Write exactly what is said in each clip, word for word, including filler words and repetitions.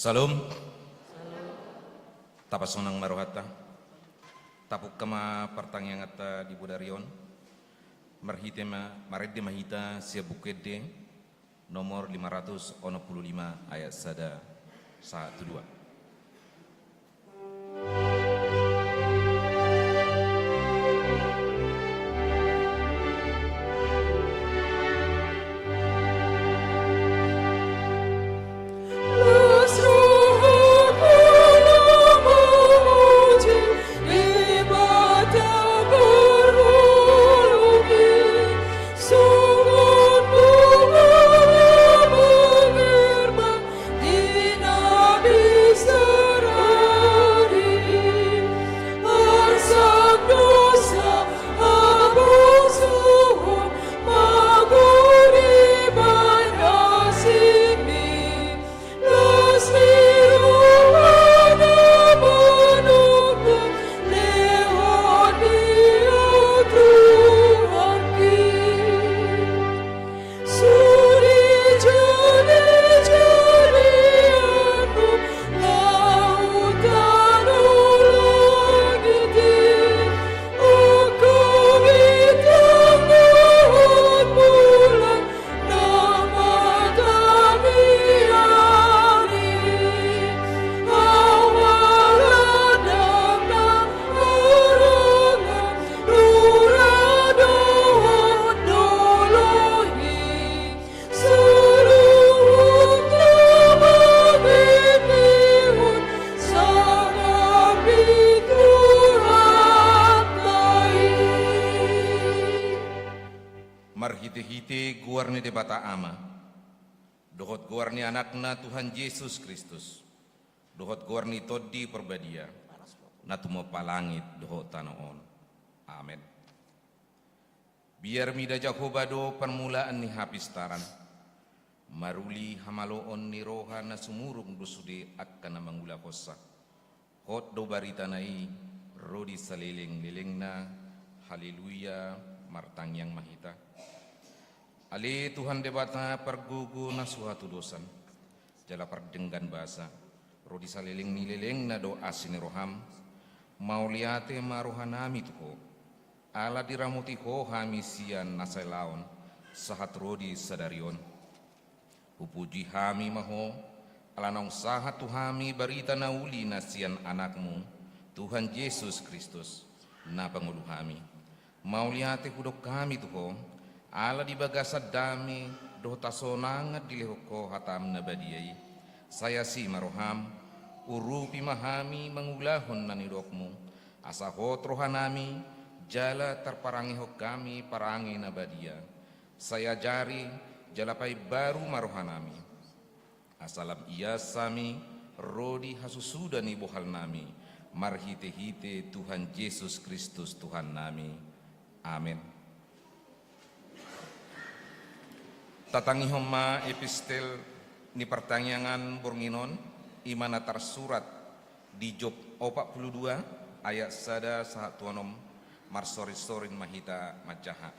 Salam. Tapasonang ma rohanta. Tapungka ma partangianganta di bodari on. Marhite ma, marende ma hita sian Buku Ende nomor lima ratus onom pulu lima ayat sada sahat tu dua. Marhitehite goar ni Debata Ama, dohot goar ni Anakna Tuhan Jesus Kristus, dohot goar ni Tondi Parbadia, na tumompa langit dohot tano on. Amen. Biar mida Jahowa do parmulaan ni hapistaran, maruli hamaloon ni roha na sumurung do sude angka na mangulahonsa. Hot do baritana i ro di salelenglelengna. Haleluya. Martangiang ma hita. Ale Tuhan Debata pargogo na so hatudosan jala pardenggan basa, ro di saleleng ni lelengna do asi ni roham. Mauliate ma rohanami tu Ho, ala diramoti Ho hami sian na sai laon sahat ro di sadari on. Hupuji hami ma Ho, ala naung sahat tu hami barita na uli na sian Anakmu, Tuhan Jesus Kristus, na pangolu hami. Mauliate hudok hami tu Ho, ala di bagasan dame dohot hasonangan dilehon Ho hatam na badia i. Sai asi ma roham, urupi ma hami mangulahon na nidokmu, asa hot rohanami, jala tarparangehon hami parange na badia. Sai ajari, jala paimbaru ma rohanami. Asa lam ias hami ro di hasusuda ni bohalnami, marhitehite Tuhan Jesus Kristus Tuhannami. Amen. Tatangihon ma epistel ni partangiangan borngin on, i ma na tarsurat di Job opat pulu dua ayat sada sahat tu onom, marsorinsorin ma hita manjaha.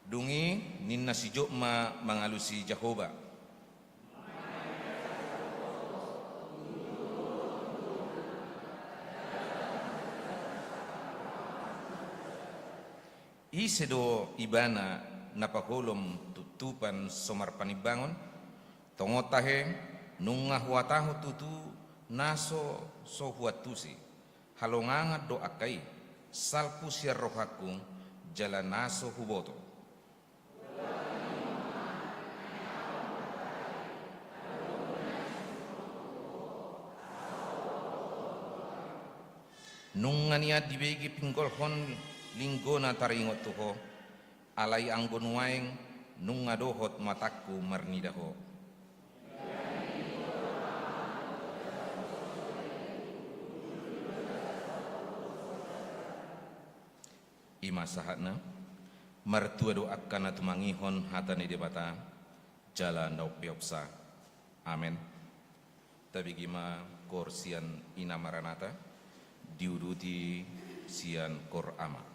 Dung i ninna si Job ma mangalusi Jahowa. Ise do ibana na paholom tuptupan so marpanimbangon? Tongon tahe, nunga huhatahon tutu na so, so huantusi. Halongangan do angka i, salpu sian rohangku, jala na so huboto. Nunga nian dibege pinggolhon linggona taringot tu Ho, alai anggo nuaeng nunga dohot matangku marnida Ho. I ma sahatna, martua do angka na tumangihon hata ni Debata, jala na umpeopsa. Amen. Tabege ma koor sian Ina Maranata, diuduti sian koor Ama.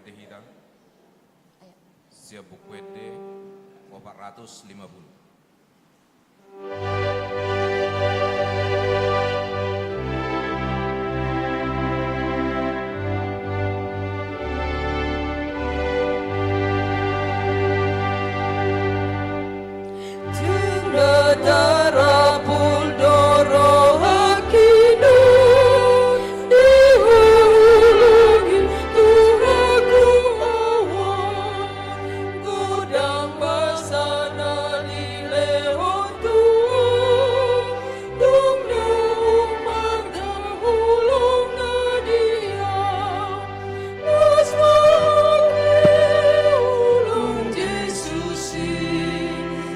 Di hita. Siap, Buku Ende empat ratus lima puluh.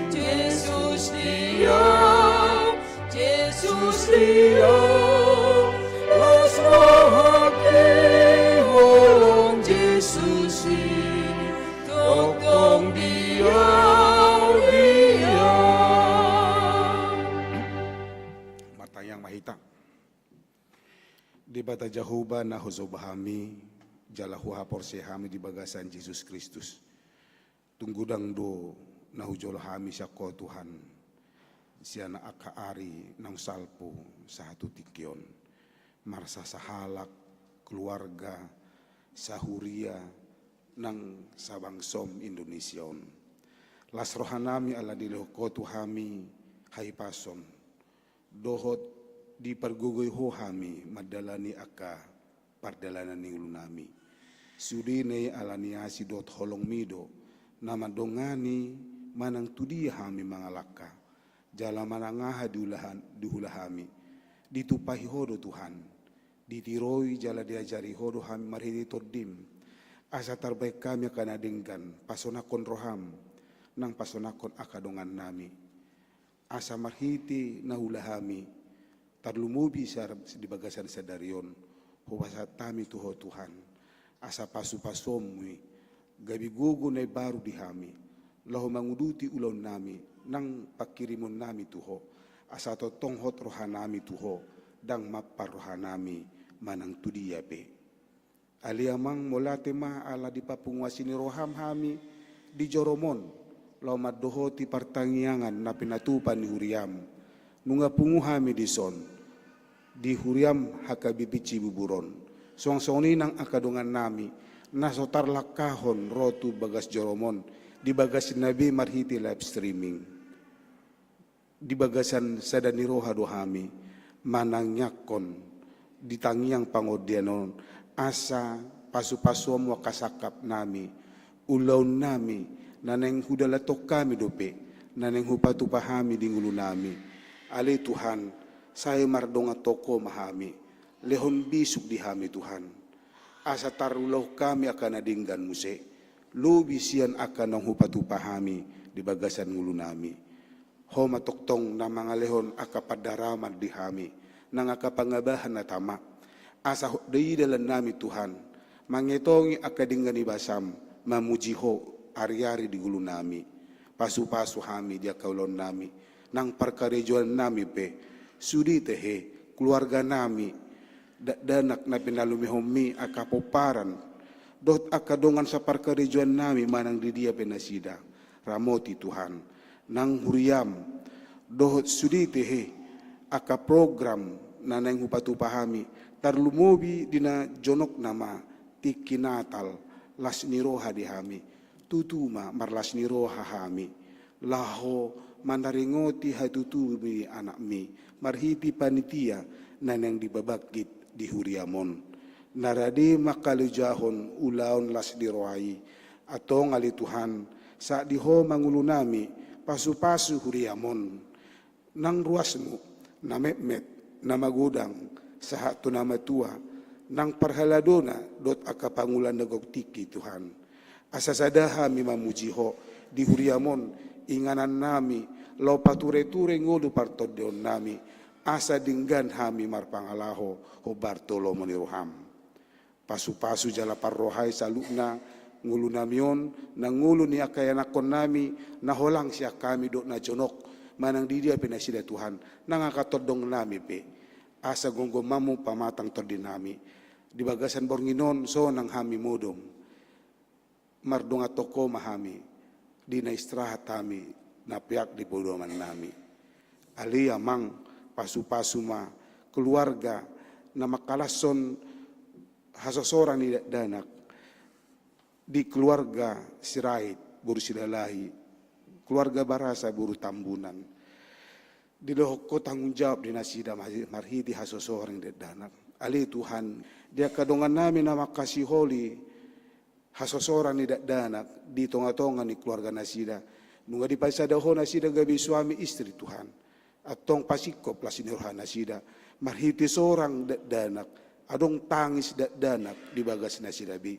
Jesus dia, Jesus dia, las ma haki holong Jesus i, tongtong dia, dia. Martangiang ma hita. Debata Jahowa na hujaha hami, jala huhaporseai hami di bagasan Jesus Kristus. Tung godang do na hujalo hami sian Ho Tuhan, sian angka ari naung salpu sahat tu tingki on. Marsasahalak, keluarga, sahuria, nang sabangsom Indonesia on. Las rohanami ala dilehon Ho tu hami hahipason. Dohot dipargogoi Ho hami mandalani angka pardalanan ni ngolunami. Sudena i ala ni asi dohot holongmi do, na mandongani manang tu dia hami mangalangka, jala manang aha diulahan, diula hami. Ditumpahi Ho do Tuhan, ditiroi jala diajari Ho do hami marhite Tondim. Asa tarbahen hami angka na denggan, pasonanghon roham, nang pasonanghon angka dongannami. Asa marhite na huula hami, tarlumobi sa-, di bagasan sadari on, hupasahat hami tu Ho Tuhan, asa pasupasuonmu i, gabe gogo na imbaru di hami, laho manguduti ulaonnami, nang panghirimonnami tu Ho, asa tongtong hot rohanami tu Ho, ndang mampar rohanami manang tu dia pe. Ale Amang, mauliate ma ala dipapungu asi ni roham hami di jorom on, laho mandohoti partangiangan na pinatupa ni huriam. Nunga pungu hami dison, di huriam H K B P Cibubur on. Suang songon i nang angka dongannami, na so tarlangkahon ro tu bagas jorom on, di bagasna be marhite live streaming. Di bagasan sada ni roha do hami manangiangkon di tangiang pangondaion on, asa pasupasuonmu angka sangkapnami, ulaonnami, na naeng hudalathon hami dope, na naeng hupatupa hami di ngolunami. Ale Tuhan, sai mardongan tongko ma hami, lehon bisuk di hami Tuhan. Asa tarulahon hami angka na denggan muse, lobi sian angka naung hupatupa hami di bagasan ngolunami. Ho ma tongtong na mangalehon angka pandaraman di hami, nang angka pangabahan na tama. Asa ho-, di dalannami Tuhan, mangetongi angka denggan ni basam, mamuji Ho ari-ari di ngolunami. Pasupasu hami di angka ulaonnami, nang parkarejoannami pe, sude tahe, keluarganami, dakdanak na pinalumehonmi angka pomparan, dohot angka dongan saparkarejoannami manang di dia pe nasida, ramoti Tuhan, nang huriam, dohot sude tahe, angka program na naeng hupatupa hami, tarlumobi di na jonok nama tingki Natal, las ni roha di hami, tutu ma marlas ni roha hami, laho mandaringoti hatutubu ni anakmi, marhite panitia na naeng dipabangkit di huriam on. Na rade mangkalojahon ulaon las ni roha i, antong ale Tuhan, sahat di Ho ma ngolunami, pasupasu huriam on. Nang ruasmu, na metmet, na magodang, sahat tu na matua, nang parhaladona, dohot angka pangula na gok tingki Tuhan. Asa sada hami mamuji Ho, di huriam on, inganannami, laho pature-ture ngolu partondionnami, asa denggan hami marpangalaho, hombar tu lomo ni roham. Pasupasu jala parrohai saluhutna ngolunami on, nang ngolu ni angka ianakkonnami, na holang sian hami dohot na jonok, manang di dia pe nasida Tuhan, nang angka tondongnami pe, asa gomgomanmu pamatang tondinami. Di bagasan borngin on, sonang hami modom. mardongan tongko ma hami, di na istirahat hami, na peak di podoman nami. Ale Amang, pasu-pasu ma keluarga na mangkalashon hasosorang ni dakdanak, di keluarga Sirait boru Silalahi, keluarga Barasa boru Tambunan. Dilehon Ho tanggung jawab di nasida marhite hasosorang ni dakdanak. Ale Tuhan, di angka dongan nami na mangkasiholi hasosorang ni dakdanak di tonga-tonga ni keluarga nasida, nunga dipasada Ho nasida gabe suami istri, Tuhan. Antong pasingkop las ni roha nasida marhite sorang dakdanak, adong tangis dakdanak di bagas nasida be.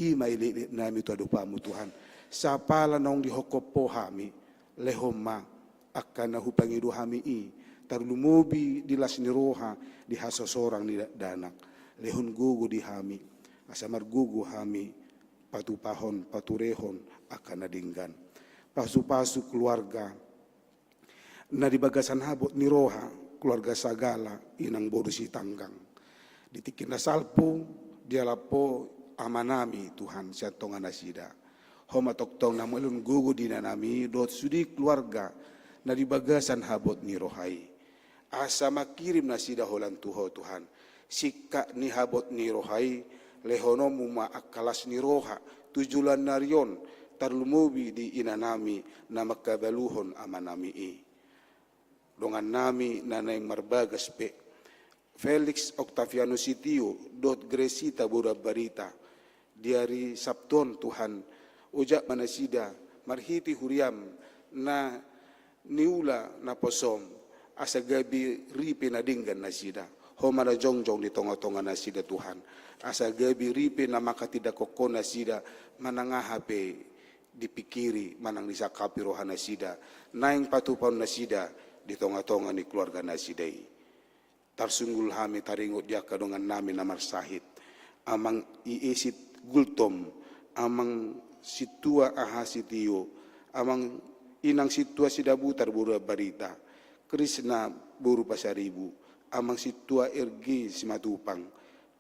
I ma ilelek nami tu adopanMu, Tuhan. Sapala naung dihophop Ho hami, lehon ma angka na hupangido hami i, tarlumobi di las ni roha, di hasosorang ni dakdanak. Lehon gogo di hami, asa margogo hami patupahon, paturehon angka na denggan. Pasu-pasu keluarga na di bagasan habot ni roha, keluarga Sagala, inang boru Sitanggang. Di tingki na salpu, dialap Ho amanami, Tuhan, sian tonga nasida. Ho ma tongtong na mangalehon gogo di inanami dohot sude keluarga na di bagasan habot ni roha i. Asa mangkirim nasida holan tu Ho, Tuhan. Singkat ni habot ni roha i, lehononMu ma angka las ni roha tu joloan ni ari on, tarlumobi di inanami na mangkabaluhon amanami i. Dongannami na naeng marbagas pe, Felix Octaviano Sitio dohot Gresita boru Ambarita, di ari Sabtu on, Tuhan, ojak ma nasida marhite huriaM na niula naposoM, asa gabe ripe na denggan nasida. Ho ma na jongjong di tonga-tonga nasida, Tuhan, asa gabe ripe na manghatindanghon Ho nasida, manang aha pe dipingkiri manang disangkapi roha nasida, naeng patupahon nasida di tonga-tonga ni keluarga nasida i. Tarsunggul hami taringot di angka dongannami na marsahit, Amang Iesit Gultom, Amang Sintua Aha Sitio, Amang, Inang Sintua Sidabutar boru Ambarita, Krisna boru Pasaribu, Amang Sintua R G Simatupang,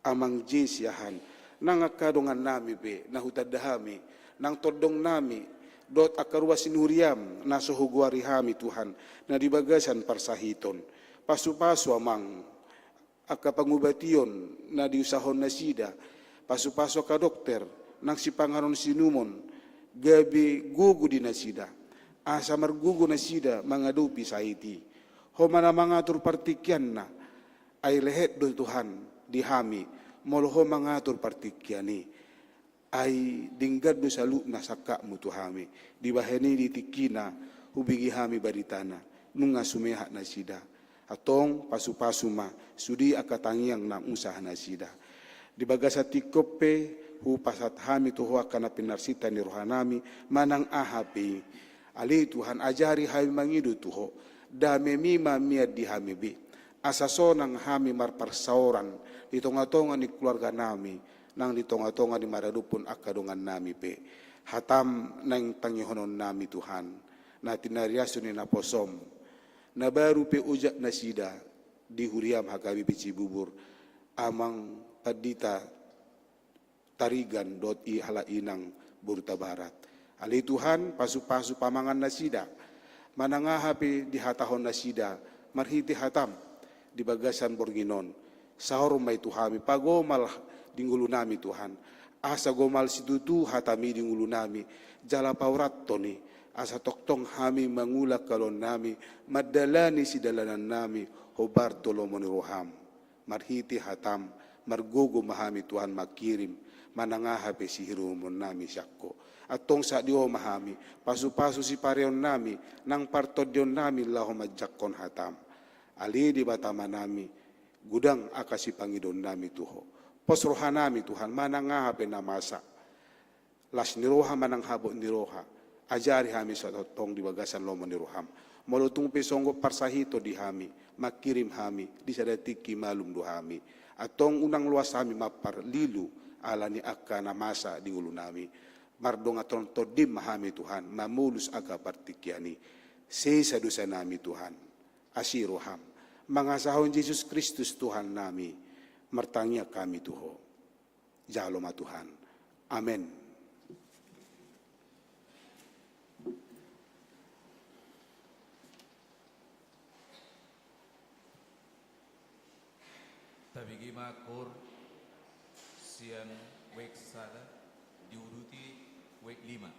Amang J Siahaan, nang angka dongannami pe na hutanda hami, nang tondongnami, dohot angka ruas ni huriaM na so hugoari hami, Tuhan, na di bagasan parsahiton. Pasu-pasu, Amang, angka pangubation na diusahon nasida, pasu-pasu angka dokter, nang sipanganon sinumon, gabe gogo di nasida, asa margogo nasida mangadopi sahit i. Ho ma na mangatur partingkianna, ai lehet do, Tuhan, di hami, molo Ho mangatur partingkian i. Ai denggan do saluhutna sangkapMu tu hami. Dibahen i di tingkina hubege hami baritana, nunga sumehat nasida. Antong pasu-pasu ma sude angka tangiang na usaha nasida. Di bagasan tingki on pe, hupasahat hami tu Ho angka na pinarsinta ni rohanami, manang aha pe i. Ale Tuhan, ajari hami mangido tu Ho, dameMi ma mian di hami be, asa sonang hami marparsaoran di tonga-tonga ni keluarganami, nang di tonga-tonga ni maradophon angka dongannami pe. HataM naeng tangihononnami, Tuhan, na tinariashon ni naposoM, na baru pe ojak nasida di huriaM H K B P Cibubur, Amang Pandita Tarigan dohot i halak inang boru Hutabarat. Ale Tuhan, pasu-pasu pamangan nasida, manang aha pe dihatahon nasida marhite hataM di bagasan borngin on. Saor ma i tu hami, pagomal di ngolunami, Tuhan, asa gomal situtu hataMi di ngolunami, jala paurathon i, asa tongtong hami mangula angka ulaonnami, mandalani sidalanannami hombar tu lomo ni rohaM. Marhite hataM, margogo ma hami, Tuhan, mangkirim manang aha pe sihirimonnami sian Ho. Antong sadia ma hami, pasu-pasu sipareonnami nang partondionnami laho manjangkon hataM. Ale Debata Amanami, godang angka sipangidoonnami tu Ho. Pos rohanami, Tuhan, manang aha pe na masa, las ni roha manang habot ni roha, ajari hami satongtong di bagasan lomo ni rohaM. Molo tung pe songgop parsahiton di hami, mangkirim hami, di sada tingki malum do hami. Antong unang loas hami mamparlilu ala ni angka na masa di ngolunami. Mardongan tondim ma hami, Tuhan, mamolus angka partingkian i. Sesa dosanami, Tuhan, asi rohaM. Mangasahon Jesus Kristus Tuhannami, martangiang hami tu Ho. Jalo ma, Tuhan. Amen. Tabege ma koor sian wijk sada diuduti wijk lima.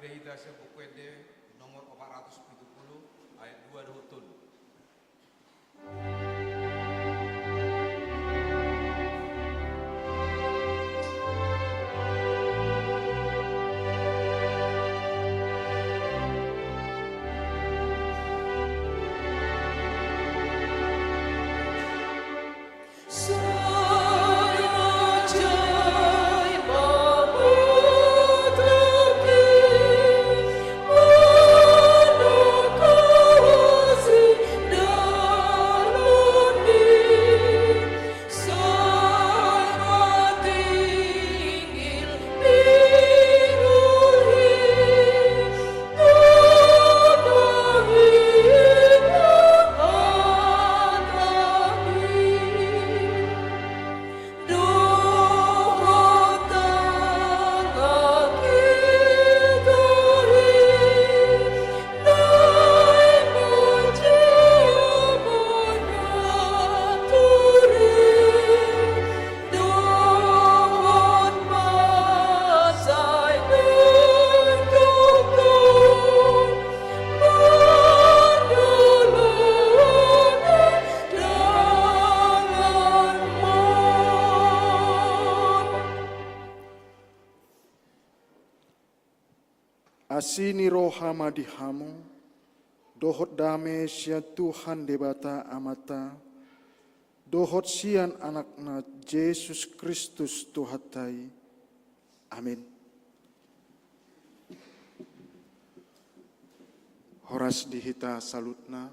Hita sian Buku Ende nomor opat ratus pitu pulu, ayat dua dohot tolu. Asi ni roha ma di hamu, dohot dame sian Tuhan Debata Amanta, dohot sian Anakna Jesus Kristus Tuhanta i. Amin. Horas di hita saluhutna.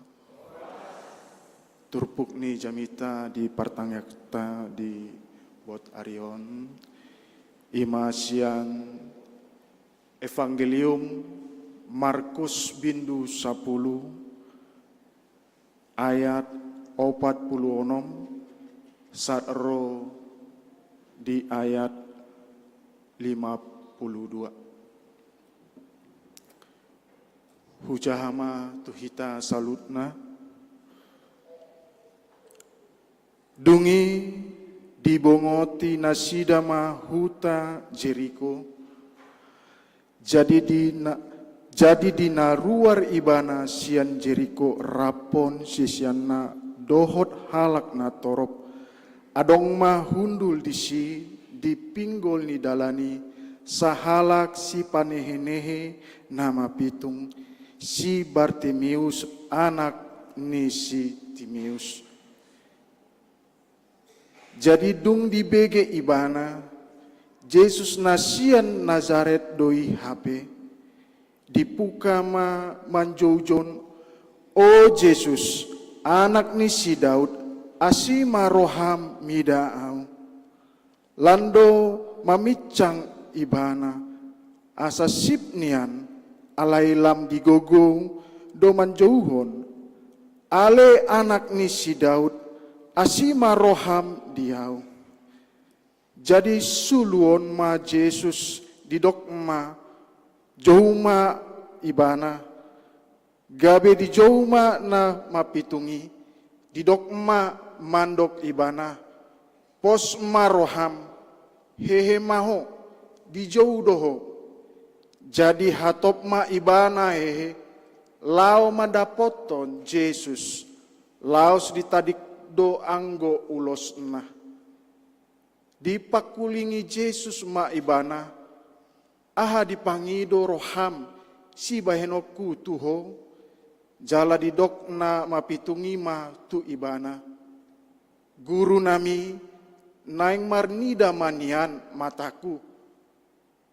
Turpuk ni jamita di partangiangta di buat ari on, i ma sian Evangelium Markus bindu sapulu, ayat opat pulu onom sahat ro di ayat lima pulu dua. Hujaha ma tu hita saluhutna. Dung i dibongoti nasida ma huta Jeriko. Jadi di na, jadi di na ruar ibana sian Jeriko rap siseanna dohot halak na torop. Adong ma hundul disi di pinggol ni dalan i sahalak sipanehenehe na mapitung, si Bartimeus anak ni si Timeus. Jadi dung dibege ibana, Jesus na sian Nasaret do i hape, dipuka ma manjoujou: O Jesus, Anak ni si Daud, asi ma roham mida ahu. Lan do maminsang ibana, asa sip nian, alai lam digogou do manjouhon: Ale Anak ni si Daud, asi ma roham di ahu. Jadi suluon ma Jesus, didok ma: Jou ma ibana. Gabe dijou ma na mapitung i, didok ma mandok ibana: Pos ma roham, hehe ma ho, dijou do ho. Jadi hatop ma ibana hehe, laho mandapothon Jesus, laos ditading do anggo ulosna. Dipangkulingi Jesus ma ibana: Aha dipangido roham sibahenonku tu ho? Jala didok na mapitung i ma tu ibana: Guru nami, naeng marnida ma nian mataku.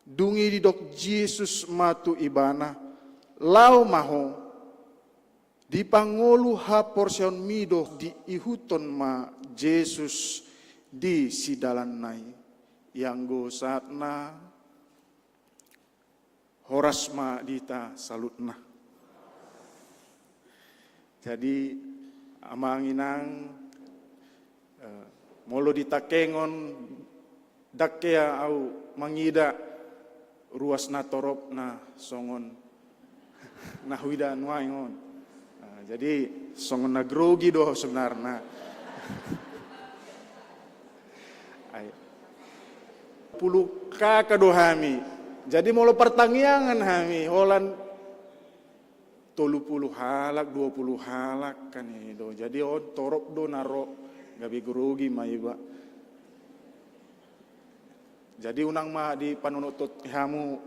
Dung i didok Jesus ma tu ibana: Laho ma ho. Dipangolu haporseaonmi do. Diihuthon ma Jesus di sidalanna i. Ianggo sahatna. Horas ma di hita saluhutna. Jadi, amang inang, eh, molo ditangkengon, ndang hea ahu mangida ruas na torop na songon na huida nuaeng on. Nah, jadi songon na grogi do ahu sebenarna. Ai. Pulu K K do hami. Jadi molo partangiangan hami holan tolu pulu halak, dua pulu halak kan i do. Jadi on torop do na ro, gabe grogi ma iba. Jadi unang ma dipanonot hamu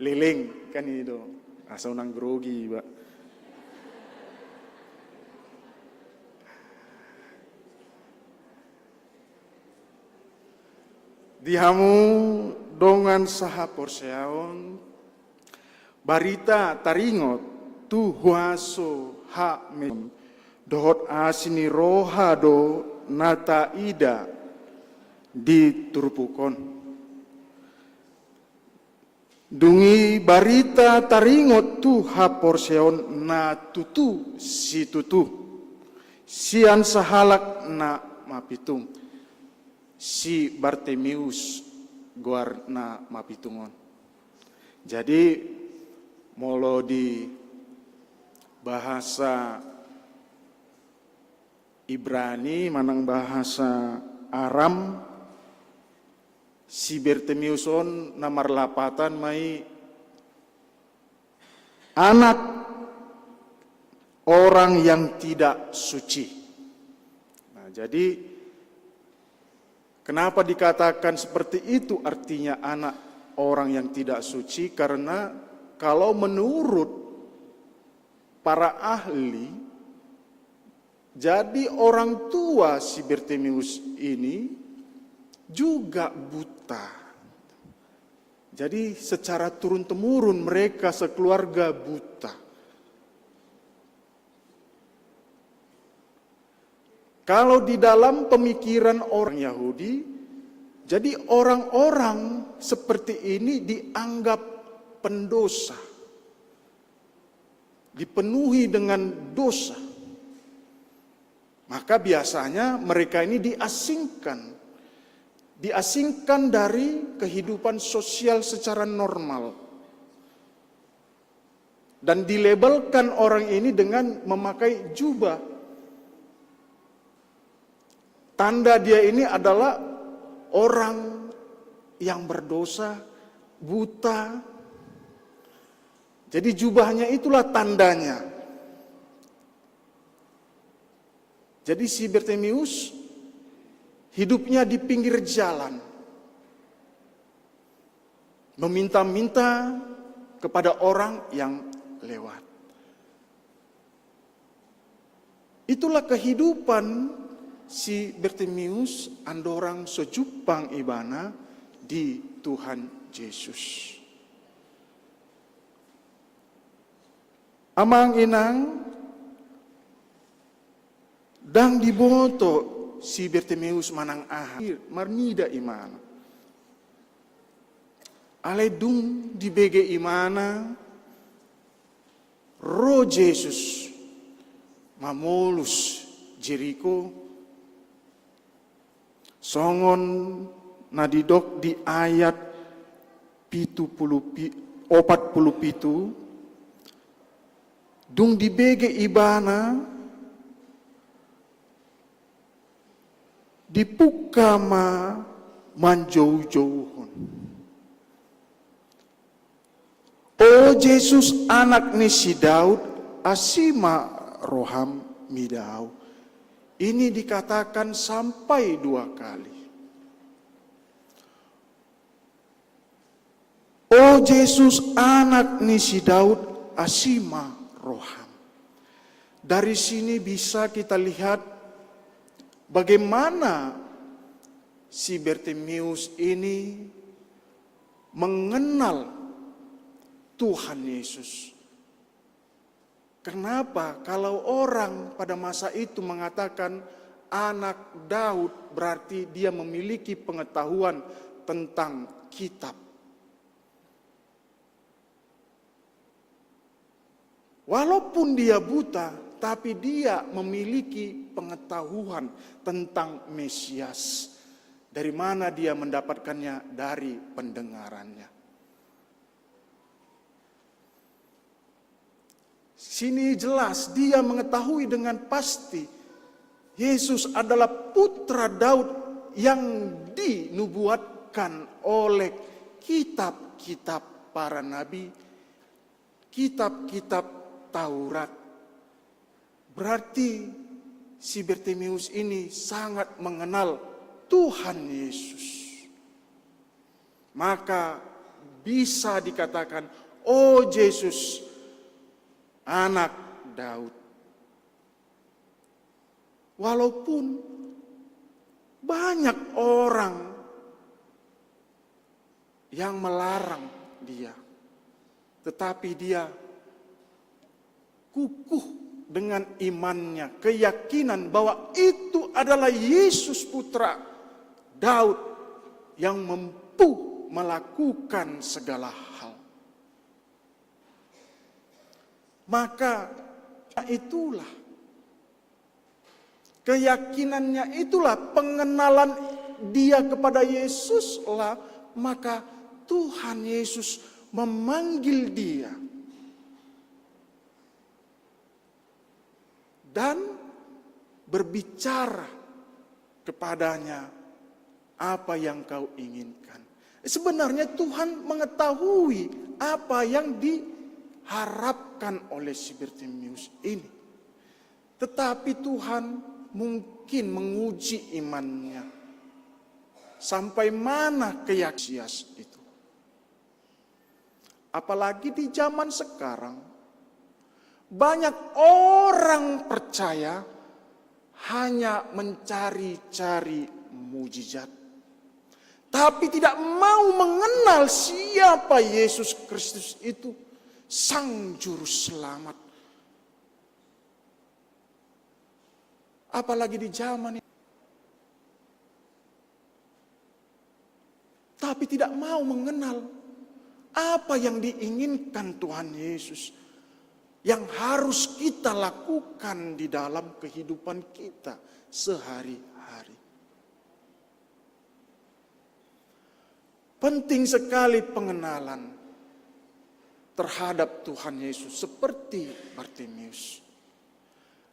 leleng kan i do. Asa unang grogi iba. Di hamu dongan sahaporseaon, barita taringot tu huaso hak me-, dohot asi ni roha do na taida di turpuk on. Dung i barita taringot tu haporseaon na tutu situtu, sian sahalak na mapitung, si Bartimeus goar na mapitung on. Jadi, molo di bahasa Ibrani manang bahasa Aram, si Bartimeus on na marlapatan ma i anak orang yang tidak suci. Nah, jadi kenapa dikatakan seperti itu, artinya anak orang yang tidak suci? Karena kalau menurut para ahli, jadi orang tua si Bartimeus ini juga buta. Jadi secara turun-temurun mereka sekeluarga buta. Kalau di dalam pemikiran orang Yahudi, jadi orang-orang seperti ini dianggap pendosa, dipenuhi dengan dosa. Maka biasanya mereka ini diasingkan, diasingkan dari kehidupan sosial secara normal. Dan dilabelkan orang ini dengan memakai jubah. Tanda dia ini adalah orang yang berdosa, buta. Jadi jubahnya itulah tandanya. Jadi si Bartimeus hidupnya di pinggir jalan, meminta-minta kepada orang yang lewat. Itulah kehidupan si Bartimeus andorang so jumpang ibana di Tuhan Jesus. Amang inang, ndang diboto si Bartimeus manang aha, marnida imana. Alai dung dibege imana, ro Jesus mamolus Jeriko, songon na didok di ayat pitu pulu pi-, opat pulu pitu, dung dibege ibana, dipungka ma manjoujouhon. O Jesus, anak ni si Daud, asi ma roham mida ahu. Ini dikatakan sampai dua kali. O Jesus, anak ni si Daud, asi ma roham. Dari sini bisa kita lihat bagaimana si Bartimeus ini mengenal Tuhan Yesus. Kenapa? Kalau orang pada masa itu mengatakan anak Daud, berarti dia memiliki pengetahuan tentang kitab. Walaupun dia buta, tapi dia memiliki pengetahuan tentang Mesias. Dari mana dia mendapatkannya? Dari pendengarannya. Sini jelas, dia mengetahui dengan pasti Yesus adalah putra Daud yang dinubuatkan oleh Kitab-kitab para nabi, kitab-kitab Taurat. Berarti si Bartimeus ini sangat mengenal Tuhan Yesus. Maka bisa dikatakan, "Oh Yesus, anak Daud." Walaupun banyak orang yang melarang dia, tetapi dia kukuh dengan imannya, keyakinan bahwa itu adalah Yesus, Putra Daud, yang mampu melakukan segala hal. Maka itulah keyakinannya, itulah pengenalan dia kepada Yesuslah, maka Tuhan Yesus memanggil dia dan berbicara kepadanya, "Apa yang kau inginkan?" Sebenarnya Tuhan mengetahui apa yang diharapkan oleh si Bartimeus ini. Tetapi Tuhan mungkin menguji imannya. Sampai mana keyakinan itu? Apalagi di zaman sekarang, banyak orang percaya hanya mencari-cari mujizat, tapi tidak mau mengenal siapa Yesus Kristus itu, Sang Juru Selamat. Apalagi di zaman ini. Tapi tidak mau mengenal apa yang diinginkan Tuhan Yesus, yang harus kita lakukan di dalam kehidupan kita sehari-hari. Penting sekali pengenalan terhadap Tuhan Yesus seperti Bartimeus.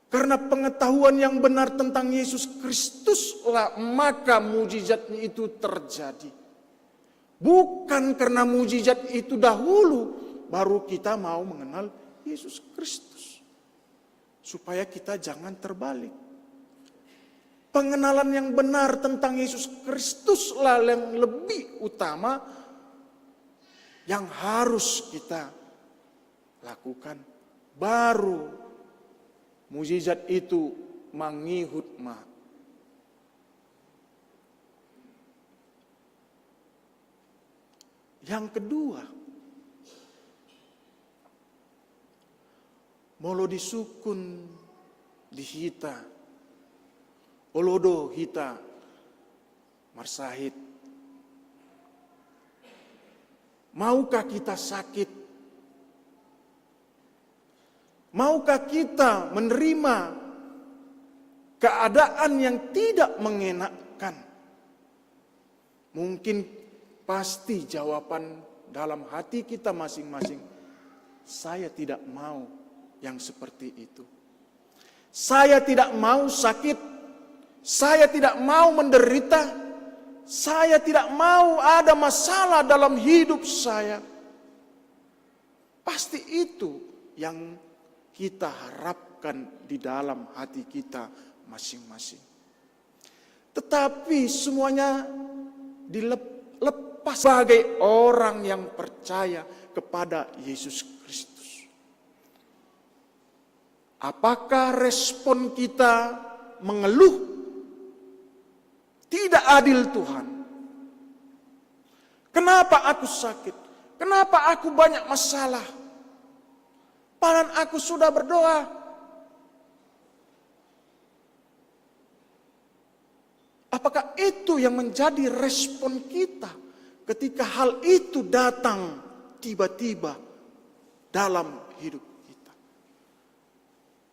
Karena pengetahuan yang benar tentang Yesus Kristuslah maka mujizatnya itu terjadi. Bukan karena mujizat itu dahulu, baru kita mau mengenal Yesus Kristus. Supaya kita jangan terbalik. Pengenalan yang benar tentang Yesus Kristuslah yang lebih utama yang harus kita lakukan. Baru mujizat itu mangihut ma. Yang kedua, molo disungkun di hita, olo do hita marsahit. Maukah kita sakit? Maukah kita menerima keadaan yang tidak mengenakkan? Mungkin pasti jawaban dalam hati kita masing-masing, "Saya tidak mau yang seperti itu. Saya tidak mau sakit. Saya tidak mau menderita. Saya tidak mau ada masalah dalam hidup saya." Pasti itu yang kita harapkan di dalam hati kita masing-masing. Tetapi semuanya dilepas sebagai orang yang percaya kepada Yesus Kristus. Apakah respon kita mengeluh, "Tidak adil, Tuhan. Kenapa aku sakit? Kenapa aku banyak masalah? Padahal aku sudah berdoa." Apakah itu yang menjadi respon kita ketika hal itu datang tiba-tiba dalam hidup kita?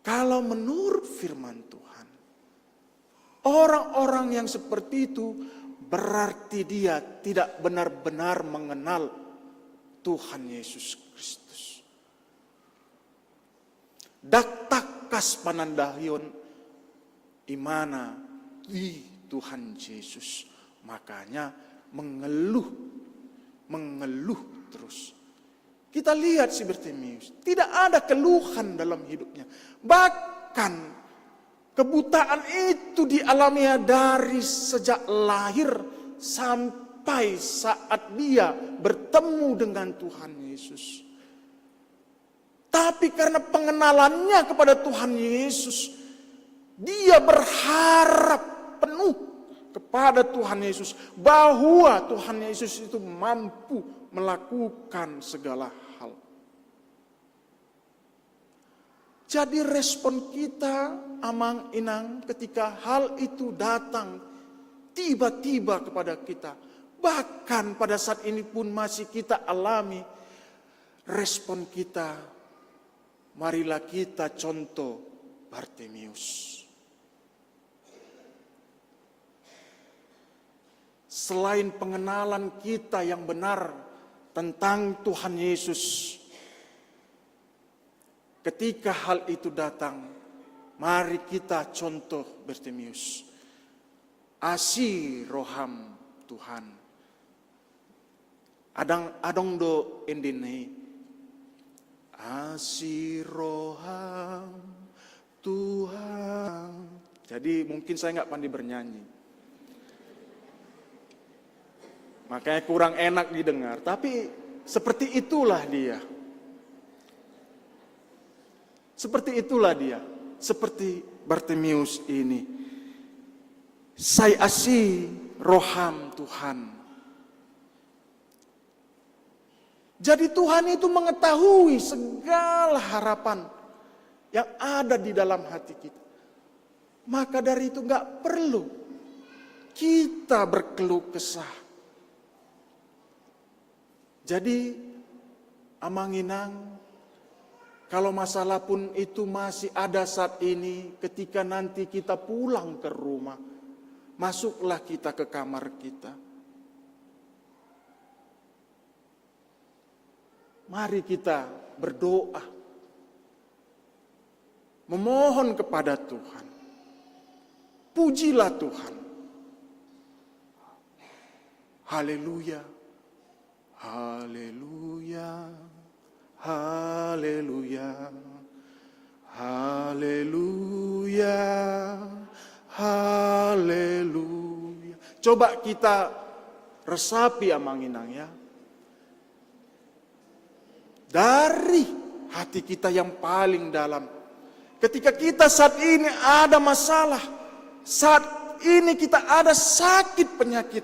Kalau menurut firman Tuhan, orang-orang yang seperti itu berarti dia tidak benar-benar mengenal Tuhan Yesus Kristus. Ndang tangkas panandaion imana di Tuhan Yesus. Makanya mengeluh mengeluh terus. Kita lihat si Bartimeus, tidak ada keluhan dalam hidupnya. Bahkan kebutaan itu dialaminya dari sejak lahir sampai saat dia bertemu dengan Tuhan Yesus. Tapi karena pengenalannya kepada Tuhan Yesus, dia berharap penuh kepada Tuhan Yesus, bahwa Tuhan Yesus itu mampu melakukan segala hal. Jadi, respon kita, amang inang, ketika hal itu datang tiba-tiba kepada kita, bahkan pada saat ini pun masih kita alami, respon kita, marilah kita contoh Bartimeus. Selain pengenalan kita yang benar tentang Tuhan Yesus, ketika hal itu datang, mari kita contoh Bartimeus. Asi roham, Tuhan. Adong, adong do endena i. Asi roham, Tuhan. Jadi, mungkin saya nggak pandai bernyanyi. Makanya kurang enak didengar. Tapi seperti itulah dia. Seperti itulah dia. Seperti Bartimeus ini. Sai asi roham, Tuhan. Jadi, Tuhan itu mengetahui segala harapan yang ada di dalam hati kita. Maka dari itu, nggak perlu kita berkeluh kesah. Jadi, amang inang, kalau masalah pun itu masih ada saat ini, ketika nanti kita pulang ke rumah, masuklah kita ke kamar kita. Mari kita berdoa, memohon kepada Tuhan. Pujilah Tuhan. Haleluya, haleluya, haleluya, haleluya, haleluya. Coba kita resapi, amang inang, ya. Dari hati kita yang paling dalam. Ketika kita saat ini ada masalah, saat ini kita ada sakit penyakit,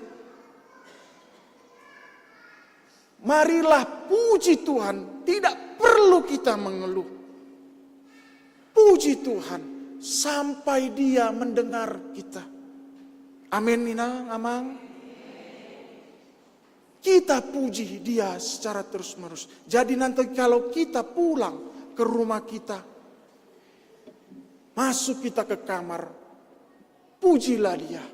marilah puji Tuhan, tidak perlu kita mengeluh. Puji Tuhan, sampai Dia mendengar kita. Amin, inang, amang. Kita puji Dia secara terus-menerus. Jadi, nanti kalau kita pulang ke rumah kita, masuk kita ke kamar, pujilah Dia.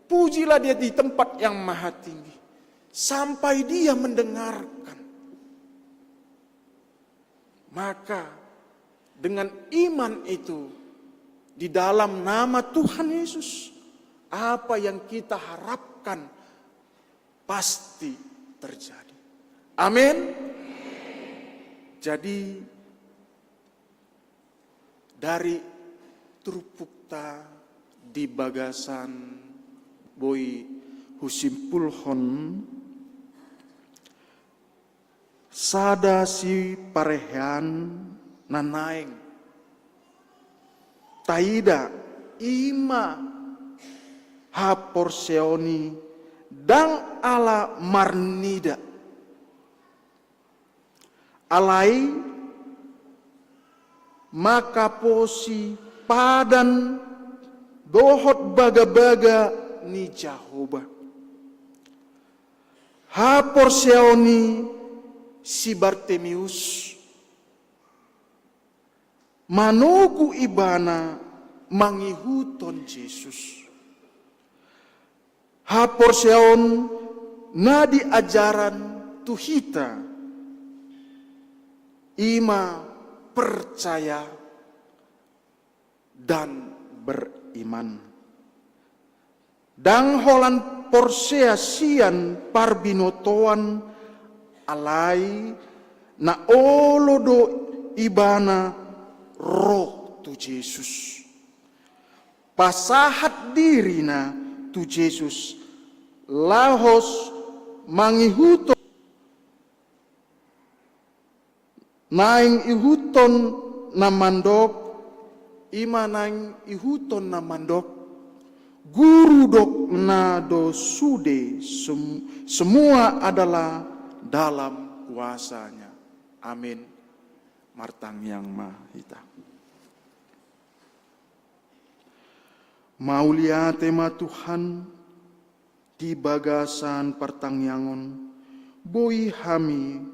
Pujilah Dia di tempat yang maha tinggi, sampai Dia mendengarkan. Maka, dengan iman itu, di dalam nama Tuhan Yesus, apa yang kita harapkan pasti terjadi. Amin. Jadi, dari turpukta di bagasan, boi husimpulhon, sada siparehean na naeng taida, i ma haporseaon i ndang ala marnida. Alai mangkaposi padan dohot bagabaga ni Jahowa. Haporseaon ni si Bartimeus manogu ibana mangihuthon Jesus. Haporseaon na diajaran tu hita i ma percaya dan beriman. Ndang holan porsea sian parbinotoan, alai na olo do ibana ro tu Jesus. Pasahat dirina tu Jesus, laos mangihuthon naeng ihuthon na mandok, i ma naeng ihuthon na mandok, Guru, dokna do sude, sem-, semua adalah dalam kuasanya. Amin. Martangiang ma hita. Mauliate ma Tuhan, di bagasan partangiangon, boi hami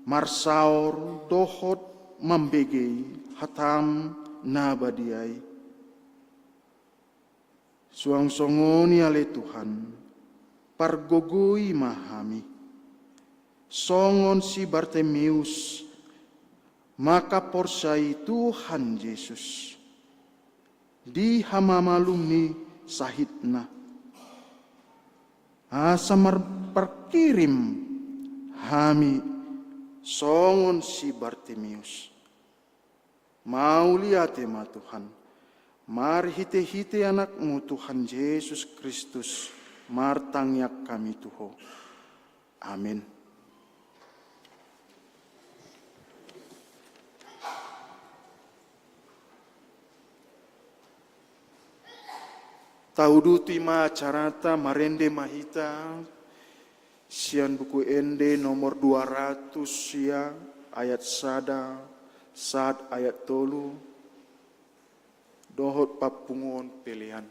marsaor dohot mambege hataM na badia i. Suang songon i ale Tuhan, pargogoi ma hami. Songon si Bartimeus, mangkaporseai Tuhan Jesus di hamamalum ni sahitna. Asa marparkirim hami songon si Bartimeus. Mauliate ma Tuhan, marhitehite AnakMu Tuhan Jesus Kristus, martangiang hami tu Ho. Amin. Tauduti ma acarata, marende ma hita sian Buku Ende nomor dua ratus sia, ayat sada sahat ayat tolu, dohot pampunguon pelean.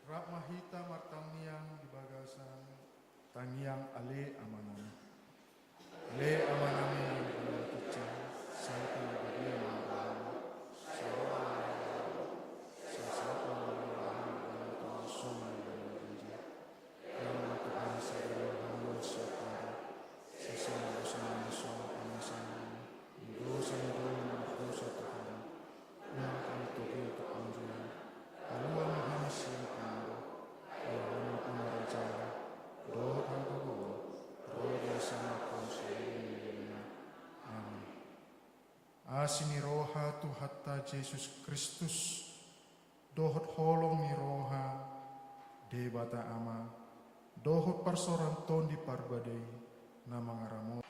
Rap ma hita martangiang di bagasan tangiang Ale Amanami. Ale Amanami na di banua ginjang, sai pinarbadia ma goarMu, sai ro ma harajaonMu, sai saut ma lomo ni rohaM di banua tonga on songon na di banua ginjang. Bahen ma Tuhan sadari on hami siapari, sai songon dosa nami songon pangosahon nami di dosa ni doli na mardosa tu hami. Unang hami togihon tu pangunjunan, palua ma hami sian pangago, jalo ma hami tu na jala, dohot hagogoon, ro di asi ni Tuhanta Jesus Kristus. Amin. Asi ni roha Tuhanta Jesus Kristus, dohot holong ni roha Debata Ama, dohot parsaoran Tondi Parbadai na mangaramoti.